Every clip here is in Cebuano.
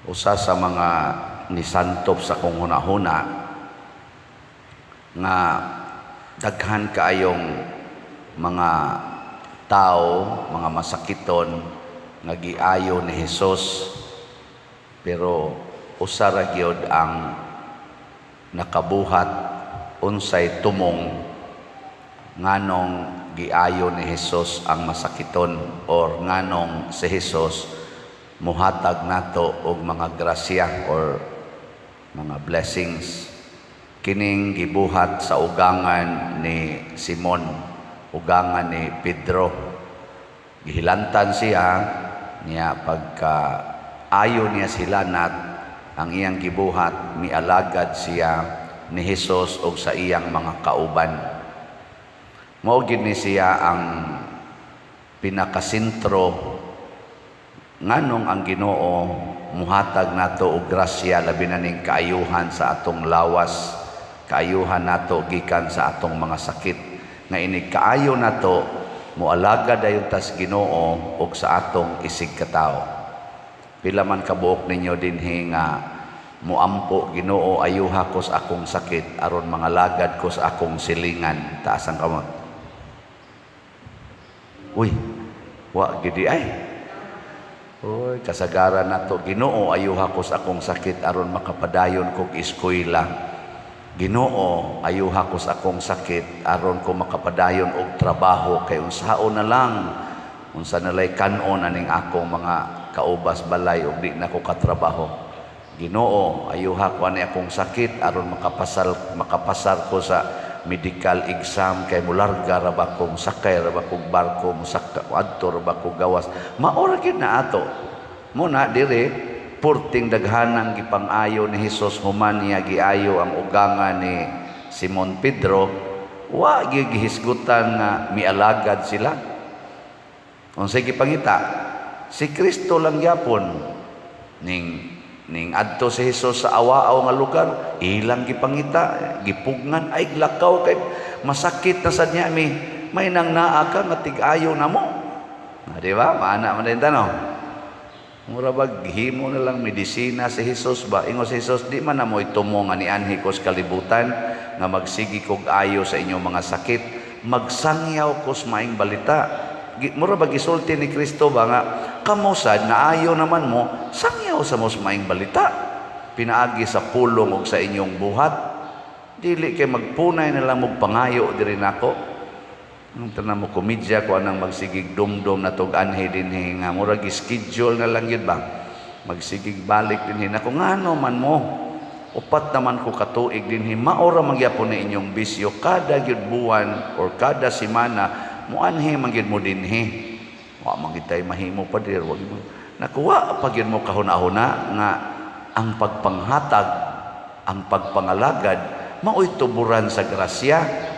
Usa sa mga nisantop sa kong hunahuna nga daghan kaayong mga tao, mga masakiton nga giayo ni Hesus, pero usa ra gyud ang nakabuhat unsay tumong nganong giayo ni Hesus ang masakiton or nganong si Hesus muhatag nato og mga grasya or mga blessings. Kining gibuhat sa ugangan ni Simon, ugangan ni Pedro. Gihilantan siya niya. Pagka ayo niya sila nat ang iyang gibuhat, mialagad siya ni Hesus og sa iyang mga kauban. Mao gid ni siya ang pinakasentro nganong ang Ginoo muhatag nato og grasya, labi na ning kaayuhan sa atong lawas, kaayuhan nato gikan sa atong mga sakit, nga inig kaayo nato, moalagad dayon tas Ginoo og sa atong isig katawo. Pila man kabuok ninyo dinhi nga muampo, "Ginoo, ayuha ko sa akong sakit aron mangalagad ko sa akong silingan"? Taas ang kamot. Uy, wa gidi ay. Uy, kasagaran nato, "Ginoo, ayuha ko sa akong sakit aron makapadayon kog eskwela. Ginoo, ayuha ko sa akong sakit aron ko makapadayon og trabaho kay unsaon na lang, unsa na lay kanon aning akong mga kaubas balay ug di na ko katrabaho. Ginoo, ayuha ko ani akong sakit aron makapasar ko sa medical exam kay mularga ra ba kong sakay ra ba kong barko, musaka adto ra ba ko gawas." Mao ra gyud na ato. Mo na dire purting daghanang gipang-ayo ni Hesus human niya giayo ang uganga ni Simon Pedro, wa gyud gihisgutan nga mialagad sila. Unsay gipangita? Si Kristo lang gyapon. Ning adto si Hesus sa awaaw nga lugar, ilang gipangita, gipugngan, "Ay, lakaw kay masakit na sad niya mi. May nang naa ka nga tig-ayo namo." Ah, di ba? Maana man din tanong. Mura ba gihimo na lang medisina si Hesus ba? Ingon si Hesus, "Di man na mo itumo nga nianhi ko sa kalibutan nga magsigi kog ayo sa inyong mga sakit. Magsangyaw ko sa maayong balita." Mura ba gisulti ni Kristo ba nga kamo sad naayo naman mo, sangyaw sa mo sa maayong balita pinaagi sa pulong ug sa inyong buhat. Dili kay magpunay na lang mo pangayo diri nako. Nung tanan mo komedya ko anang magsigig dumdum na tog anhi dinhi nga murag schedule na lang yun ba. Magsigig balik dinhi nako, ngano man mo? 4 naman ko katuig dinhi, maora magyapon na inyong bisyo, kada gyud buwan or kada semana muanhi man gyud mo dinhi. Wa man gyud tay mahimo pa dir, wag mo. Nakuha pa gyud mo kahuna-huna nga ang pagpanghatag, ang pagpangalagad mao'y tuburan sa grasya.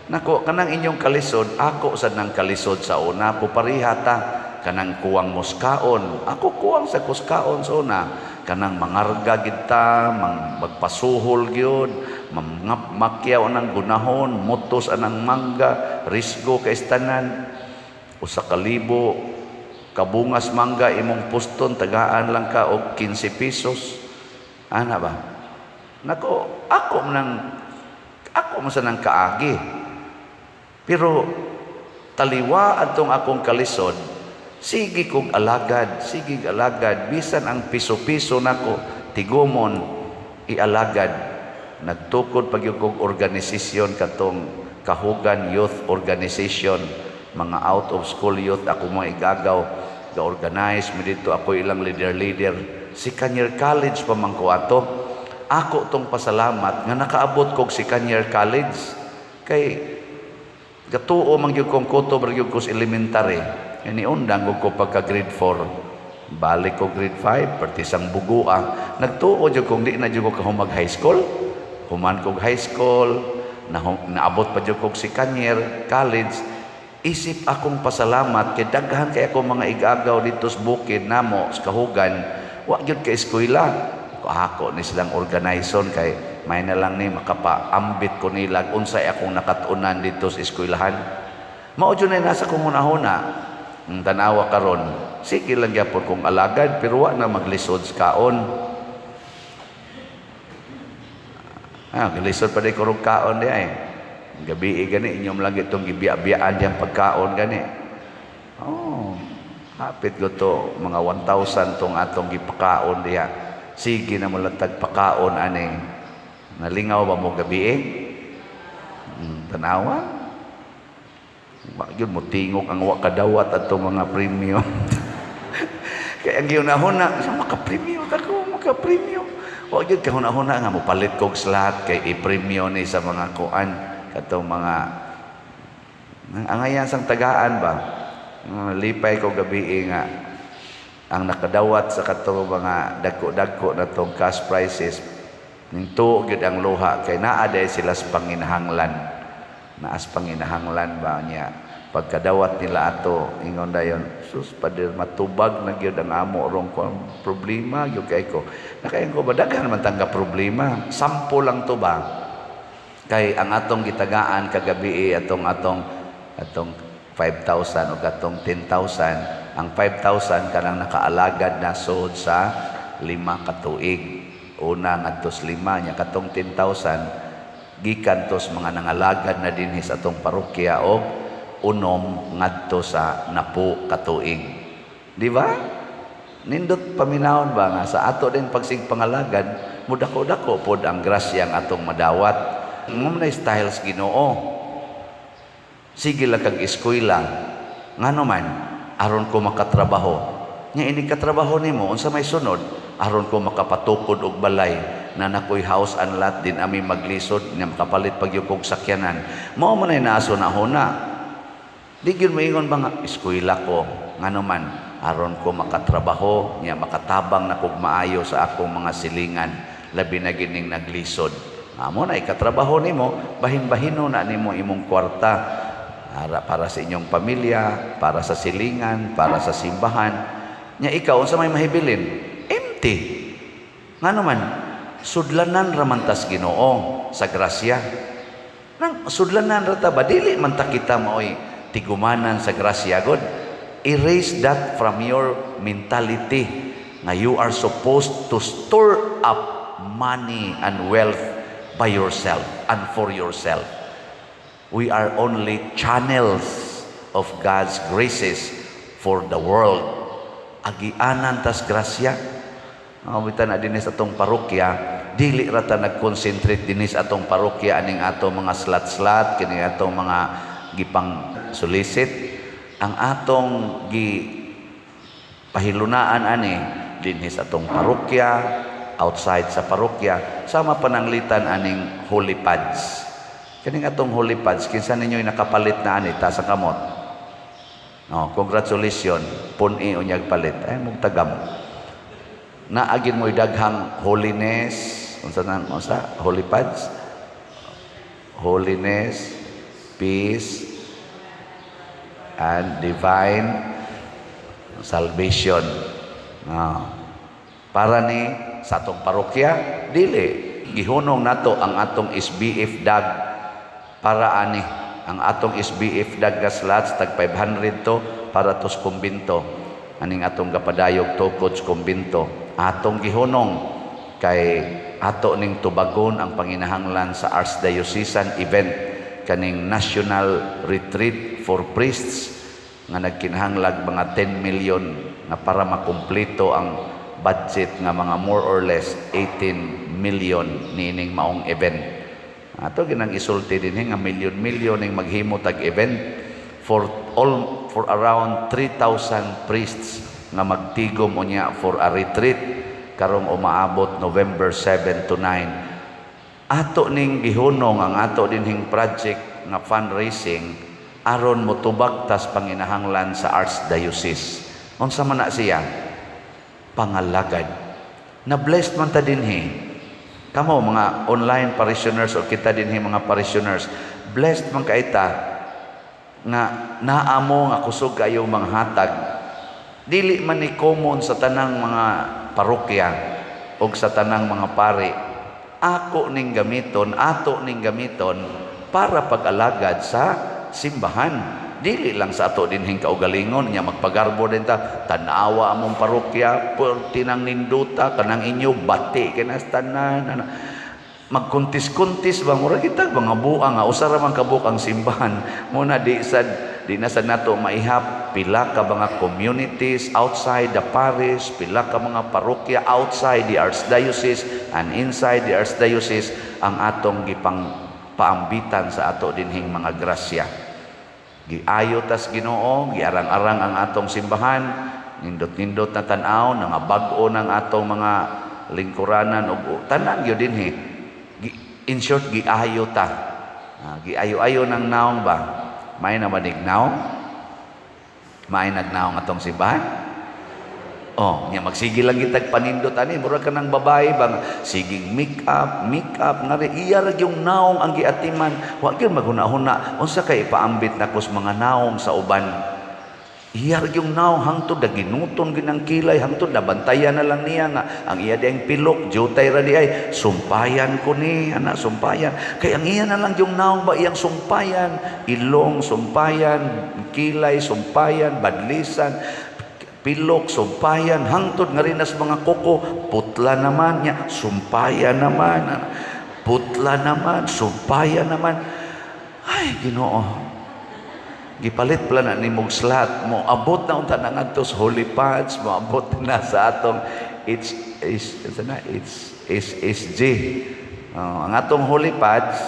Nako, kanang inyong kalisod, ako sad nang kalisod sa una, pupariha ta. Kanang kuwang muskaon, ako kuwang sa kuskaon sa una. Kanang mangarga gid ta, magpasuhol gyud, makyaw anang gunahon, mutos anang mangga, risgo kay tanan. 1,000 kabungas mangga imong puston, tagaan lang ka og 15 pesos. Ana ba? Nako, ako man sa nang kaagi. Pero taliwa atong akong kalisod, sige kog alagad, sige alagad, bisan ang piso-piso nako, tigumon, ialagad. Nagtukod pag kog organisasyon katong Kahugan Youth Organization, mga out of school youth ako mga igagaw, ga-organize mi dito, ako ilang leader-leader. Second year college pa man ko ato. Ako tong pasalamat nga nakaabot kog second year college. Kay gatuo man gyud kong kutob ra gyud ko sa elementary. Ni undang ko pagka grade 4. Balik ko grade 5, pertisang bugua. Nagtuo jud kong di na jud ko kahumag high school. Human kog high school, naabot pa jud kog second year college. Isip akong pasalamat kay daghan kay ako mga igagaw dito sa bukid namo sa Kahugan, wa gyud ka eskwela. Ako ni silang organization kay may na lang ni makapaambit ko nila unsay akong nakatunan dito sa eskwelahan. Mao jud na nasa kong hunahuna. Ang tanawa karon, sige lang gyapon kung alagad, pero wa na maglisod sa kaon. Ah, galisod pa di kurog kaon di ay. Gabi gani inyong lagi itong gibiya-biyaan diyang pagkaon gani. Oh, hapit ko to mga 1,000 tong atong gipakaon diha. Sige na mo lang tagpakaon ani. Nalingaw ba mo gabi eh? Tanawa? Wa gyud mo tingog ang wa kadawat atong mga premyo. Kaya ang gihuna-huna, sa makapremyo ta ko, makapremyo. Wa gyud kahuna-huna nga mopalit kog slot kay i-premyo ni sa mga kuan katong mga angayan sang tagaan ba. Lipay ko gabi nga ang nakadawat sa katong mga dagko-dagko na tong cash prizes, ning tuo gyud ang luha kay naa day sila sa panginahanglan, naas panginahanglan ba niya. Pagkadawat nila ato, ingon dayon, "Sus, pader, matubag na gyud ang amo rong kuan, problema gyud kay ko." Nakaingon ko ba, daghan man tangga problema, sampo lang to ba, kay ang atong gitagaan kagabi atong atong atong 5,000 o katong 10,000. Ang 5,000 kanang nakaalagad na sud sa 5 ka tuig una ngadto sa 5 niya. Katong 10,000 gikan tos mga nangalagad na dinhi sa atong parokya og 6 ngadto sa 10 ka tuig, di ba? Nindot paminawon ba nga sa ato din pagsig pangalagad, mudako-dako pod ang grasya ang atong madawat. Mo na styles Ginoo. Sige lang kag eskwela, ngano man? Aron ko makatrabaho. Nya ini katrabaho nimo, unsa may sunod? Aron ko makapatukod og balay na nakoy house and lot din ami maglisod nya makapalit pag kog sakyanan. Mao man ay naaso na huna. Di gyud moingon ba nga eskwela ko, ngano man? Aron ko makatrabaho nya makatabang na kog maayo sa akong mga silingan, labi na gining naglisod. Amo na ikatrabaho nimo, bahin-bahino na nimo imong kwarta para, para sa inyong pamilya, para sa silingan, para sa simbahan. Nya ikaw, unsa may mahibilin? Empty. Ngano man? Sudlanan ra man tas Ginoo sa grasya. Nang sudlanan ra ta ba, dili man ta kita maoy tigumanan sa grasya god. Erase that from your mentality nga you are supposed to store up money and wealth by yourself and for yourself. We are only channels of God's graces for the world. Agianan tas grasya. Ang na dinis atong parokya, dili ra ta nag-concentrate dinis atong parokya aning ato mga slot-slot, kini atong mga gipang solicit. Ang atong gi pahilunaan ani dinhi sa atong parokya, outside sa parokya, sama pananglitan aning holy pads. Kaning atong holy pads, kinsa ninyo nakapalit na ani, taas ang kamot? No, congratulations, pun-i unyag palit. Ay mugtagam. Naagin mo'y daghang holiness, unsa nang unsa holy pads? Holiness, peace, and divine salvation. No. Para ni sa atong parokya, dili gihunong nato ang atong SBF dag para ani. Ang atong SBF dag nga slots tag 500 to para tos kumbinto aning atong gapadayog tukod sa kumbinto. Atong gihunong kay ato ning tubagon ang panginahanglan sa Archdiocesan event, kaning National Retreat for Priests nga nagkinahanglag mga 10 million nga para makumpleto ang budget nga mga more or less 18 million niining maong event. Ato ginang isulti dinhi nga milyon-milyon ning maghimo tag event for all, for around 3,000 priests nga magtigom unya for a retreat karong umaabot November 7 to 9. Ato ning gihunong ang ato dinhing project nga fundraising aron motubag tas panginahanglan sa Archdiocese. Unsa man na siya? Pangalagad. Na blessed man ta dinhi. Kamo mga online parishioners o kita dinhi mga parishioners, blessed man kaita nga naamo nga kusog kayo mga hatag. Dili man ni common sa tanang mga parokya o sa tanang mga pari. Ako ning gamiton, ato ning gamiton para pag-alagad sa simbahan. Dili lang sa ato dinhing kaugalingon nya magpagarbo din ta, tan-awa among parokya, perti nang ninduta kanang inyo bati kinas tanan ana. Magkuntis-kuntis ba, mura kita mga buang nga usa ra man kabuok ang simbahan mo na di sad di na sad nato maihap pila ka mga communities outside the parish, pila ka mga parokya outside the archdiocese and inside the archdiocese ang atong gipang paambitan sa ato dinhing mga grasya. Giayo tas Ginoo, giarang-arang ang atong simbahan, nindot-nindot na tan-aw, nga bag-o ng atong mga lingkuranan ug tanan gyud dinhi. In short, giayo ta. Ah, giayo-ayo ng naong ba? May na manig naong? May nagnaong atong simbahan? Oh, nya magsige lang kitag panindot ani, mura ka ng babae bang siging make up, make up ngari iya ra yung naong ang giatiman. Wa gyud maghuna-huna unsa kay ipaambit nako sa mga naong sa uban. Iya ra yung naong hangtod na ginuton ginang kilay, hangtod nabantayan na lang niya nga ang iya diyang pilok jutay ra di ay sumpayan ko ni ana, sumpayan kay ang iya na lang yung naong ba, iyang sumpayan ilong, sumpayan kilay, sumpayan badlisan, pilok, sumpayan, hangtod nga rin as mga kuko, putla naman niya, sumpayan naman, putla naman, sumpayan naman. Ay, Ginoo. Gipalit pala na ni mong slot mo. Abot na unta na ngadto sa Holy Pads, mo abot na sa atong H, H, na, H, HSG. Oh, ang atong Holy Pads,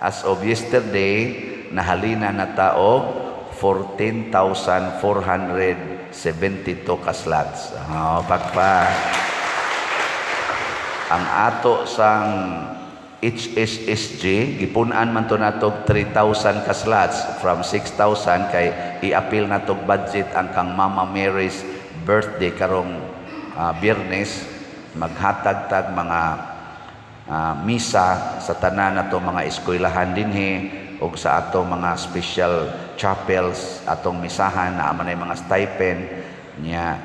as of yesterday, nahalina na tao 14,472 ka slots. Oh, pakpak. Ang ato sang HSSG, gipunan man to natog 3,000 ka slots from 6,000 kay i-appeal natog budget ang kang Mama Mary's birthday karong Biyernes, maghatag tag mga misa sa tanan nato mga eskwelahan dinhi ug sa atong mga special chapels, atong misahan na man mga stipend niya.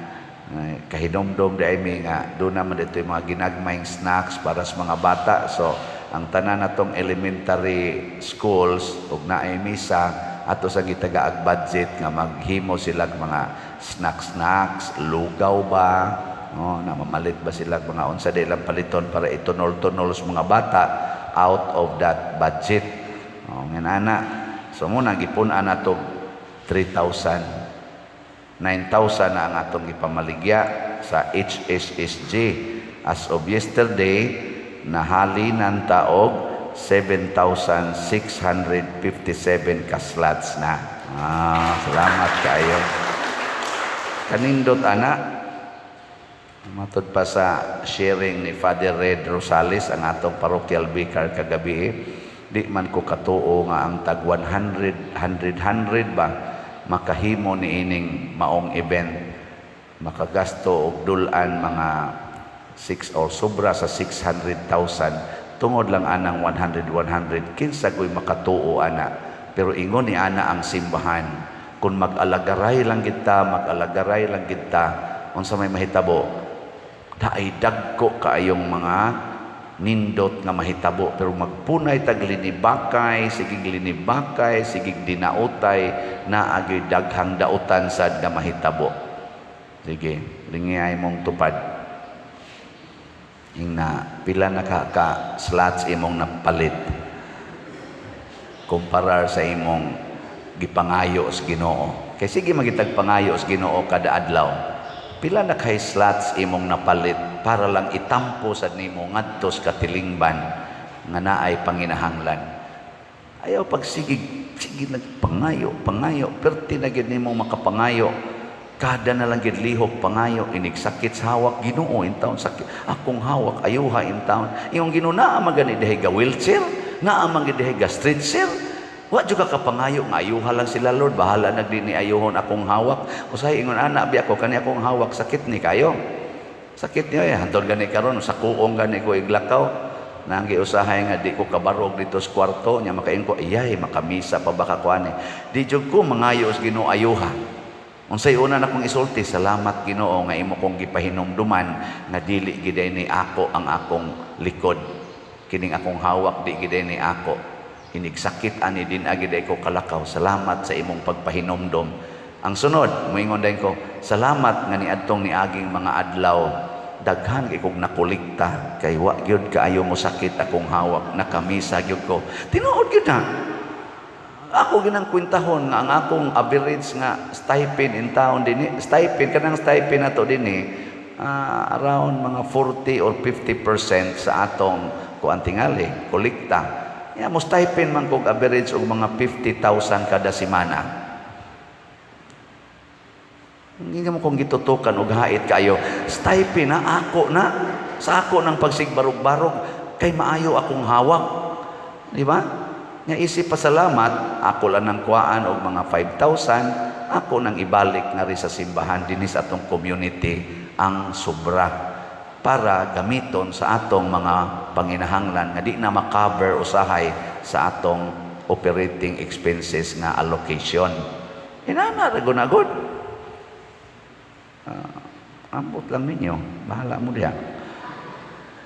Eh, kahinomdom di ay mi nga doon naman dito yung mga ginagmayng snacks para sa mga bata. So ang tanan natong elementary schools ug naay misa, ato sa gitagaag budget nga maghimo sila mga snacks snacks, lugaw ba, no, na mamalit ba sila mga unsa di lang paliton para itunol-tunol sa mga bata out of that budget. Oh, nga ana. So mo na gipun-an nato 3,000, 9,000 na ang atong gipamaligya sa HSSG. As of yesterday, nahalinan taog 7,657 ka slots na. Ah, salamat kayo. Kanindot ana. Matod pa sa sharing ni Father Red Rosales, ang atong parochial vicar kagabi, di man ko katuo nga ang tag 100, 100, 100 ba makahimo ni ining maong event, makagasto og dulan mga 6 or sobra sa 600,000 tungod lang anang 100 100. Kinsa ko'y makatuo ana? Pero ingon ni ana ang simbahan, kung mag-alagaray lang kita, mag-alagaray lang kita, unsa may mahitabo, daay dagko kaayong mga nindot nga mahitabo. Pero magpunay tag linibakay, sigig linibakay, sigig dinautay, naagyoy daghang dautan sad nga mahitabo. Sige, lingiyay mong tupad. Ingna pila na ka slots imong napalit kumparar sa imong gipangayo sa Ginoo? Kay sige magitag pangayo sa Ginoo kada adlaw. Pila na kay slots imong napalit para lang itampo sa nimo ngadto sa katilingban nga naay panginahanglan? Ayaw pag sige sige nagpangayo, pangayo, perti na gyud nimo makapangayo. Kada na lang gid lihok pangayo, inig sakit sa hawak, "Ginoo, intawon sakit akong hawak, ayuha intawon." Iyong Ginoo, naa man gani dihay ga wheelchair, naa man gid dihay ga stretcher. Wa jud ka kapangayo nga ayuha lang sila, "Lord, bahala na din ni ayuhon akong hawak." Usahay ingon ana bi ako, kani akong hawak sakit ni kayo. Sakit niyo eh, hantod gani karon sa kuong gani ko iglakaw. Nanggi usahay nga di ko kabarog dito sa kwarto nya, makaingon ko, "Iyay, makamisa pa baka ko ani." Di jud ko mangayo sa Ginoo ayuha. Unsay una na kong isulti, "Salamat Ginoo nga imo kong gipahinumduman nga dili giday ni ako ang akong likod. Kining akong hawak di giday ni ako." Inigsakit ani din agid ko kalakaw. Salamat sa imong pagpahinomdom. Ang sunod, moingon din ko, salamat nga niadtong niaging mga adlaw daghan kay kog nakolekta kay wa gyud kaayo mo sakit akong hawak, nakamisa gyud ko. Tinuod gyud na. Ako ginang kwentahon nga ang akong average nga stipend in town dinhi, stipend, kanang stipend nato dinhi, around mga 40 or 50% sa atong kuan tingali, kolekta. Ya, mo stipend man kog average og mga 50,000 kada semana. Hindi mo kong gitutukan og hait kayo. Stipend na ako na sa ako ng pagsigbarog-barog kay maayo akong hawak. Di ba? Nga isip pasalamat, ako lang ng kuhaan og mga 5,000, ako nang ibalik na rin sa simbahan dinhi sa atong community ang sobra para gamiton sa atong mga panginahanglan nga di na makover usahay sa atong operating expenses nga allocation. Inana ra gunagod. Ambot lang ninyo, bahala mo diha.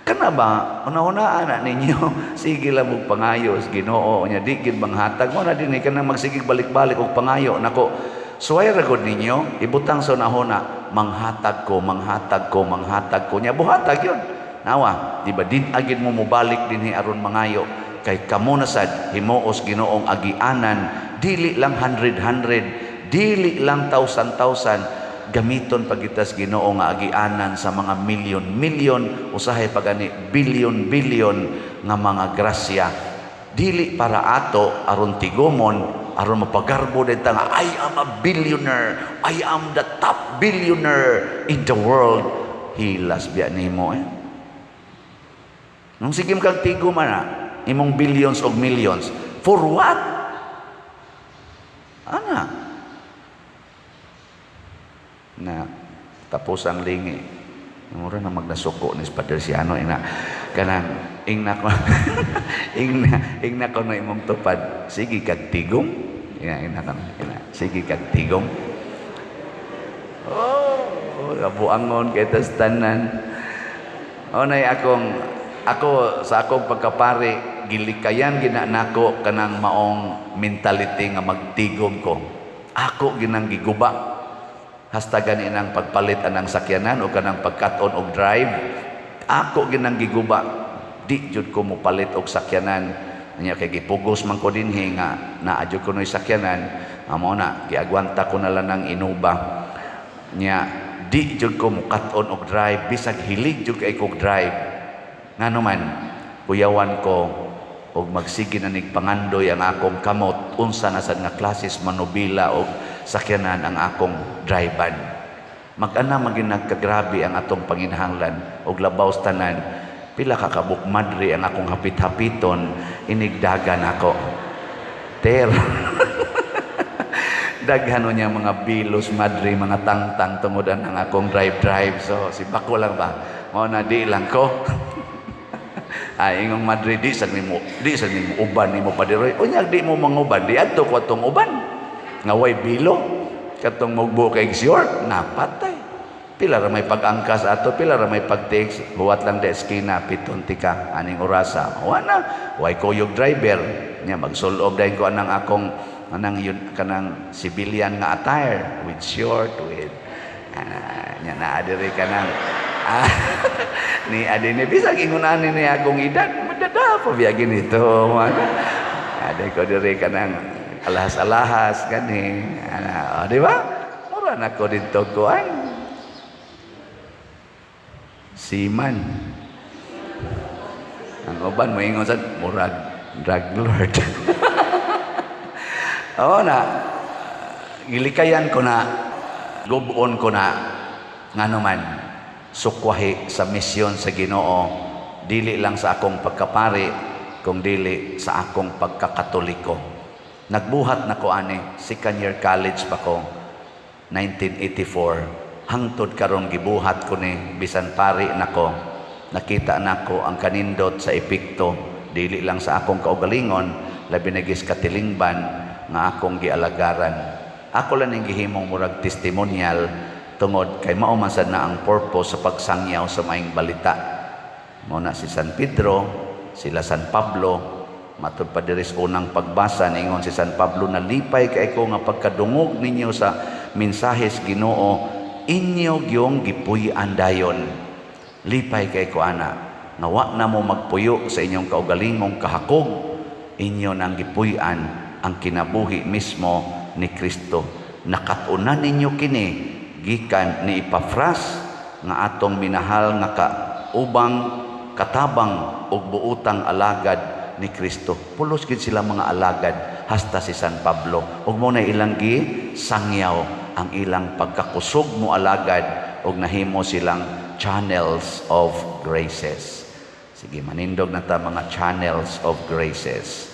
Kana ba, una-unaan na ninyo, sige lang og pangayo sa Ginoo, nya di gid manghatag mo na dinhi kanang magsigig balik-balik og pangayo nako. Suway ra gud ninyo, ibutang sa unahuna, manghatag ko, manghatag ko, manghatag ko. Nya buhatag yun. Nawa, di ba din agid mo mobalik dinhi aron mangayo kay kamo na sad himuos Ginoong agianan, dili lang hundred hundred, dili lang thousand thousand, gamiton pagitas Ginoo nga agianan sa mga milyon milyon, usahay pagani bilyon bilyon nga mga grasya, dili para ato aron tigumon, aron mapagarbo din ta nga I am a billionaire, I am the top billionaire in the world. Hilas biya nimo eh. Nung sige kag tigom man na imong billions og millions, for what ana? Na tapos ang lingi, mura na magnasuko ni Padre Siano ina kanang ingna ko, ingna ko na imong tupad, sige kag tigom ina, ina ko ina, sige kag tigom. Oh, kabuangon kay tas tanan. Oh, nay akong ako sa akong pagkapari, gilikayan gina nako kanang maong mentality nga magtigom ko. Ako ginang giguba hasta gani nang pagpalit anang sakyanan o kanang pagkat-on og drive. Ako ginang giguba, di jud ko mopalit og sakyanan nya kay gipugos man ko dinhi nga naa jud ko noy sakyanan. Amo na giagwanta ko na lang ng Innova nya. Di jud ko mukat-on og drive bisag hilig jud kay kog drive, ngano man kuyawan ko og magsige na nig pangandoy ang akong kamot unsa na sad nga klases manubila og sakyanan ang akong drivean. Mag-ana maging nagkagrabe ang atong panginahanglan og labaw sa tanan, pila ka kabuk madre ang akong hapit-hapiton inigdagan ako ter daghan niya mga bilos madre, mga tangtang tungod ang akong drive drive. So si bako lang ba mao na di lang ko ay ingong madre, di sad nimo uban nimo padiroy. Unya di mo manguban, di adto ko atong uban nga way bilo katong mugbo kay short, napatay. Pila ra may pag-angkas ato, pila ra may pag-text, huwat lang de eskina, piton tika aning orasa. Wa na way kuyog driver nya, magsulob dayon ko anang akong anang yun kanang civilian nga attire with short with nya naa diri kanang ni adine bisag ingon ani ni akong edad madada pa biya ginito man ade ko diri kanang alahas-alahas gani ana, oh, di ba? Mura na ko didto ko ay seaman. Ang uban moingon sa murag drug lord. Oo na, gilikayan ko na, gubon ko na, ngano man, sukwahi sa misyon sa Ginoo, dili lang sa akong pagkapari, kung dili sa akong pagkakatoliko. Nagbuhat na ko ani, second year college pa ko, 1984, hangtod karon gibuhat ko ni, bisan pari nako, nakita nako ang kanindot sa epekto, dili lang sa akong kaugalingon, labi na gis katilingban nga akong gialagaran. Ako lang ning gihimong murag testimonial tungod kay mao man sad na ang purpose sa pagsangyaw sa maayong balita. Mao na si San Pedro, sila San Pablo, Matud pa diri sa unang pagbasa, ningon si San Pablo, "Nalipay kay ko nga pagkadungog ninyo sa mensahes Ginoo, inyo gyung gipuy-an dayon." Lipay kay ko ana nga wa na mo magpuyo sa inyong kaugalingong kahakog, inyo nang gipuy-an ang kinabuhi mismo ni Kristo. Nakat-unan ninyo kini gikan ni Epafras nga atong minahal nga kaubang katabang ug buotang alagad ni Kristo. Pulos gid sila mga alagad hasta si San Pablo. Ug mo na ilang gi sangyaw ang ilang pagkakusog mo alagad ug nahimo silang channels of graces. Sige, manindog na ta, mga channels of graces.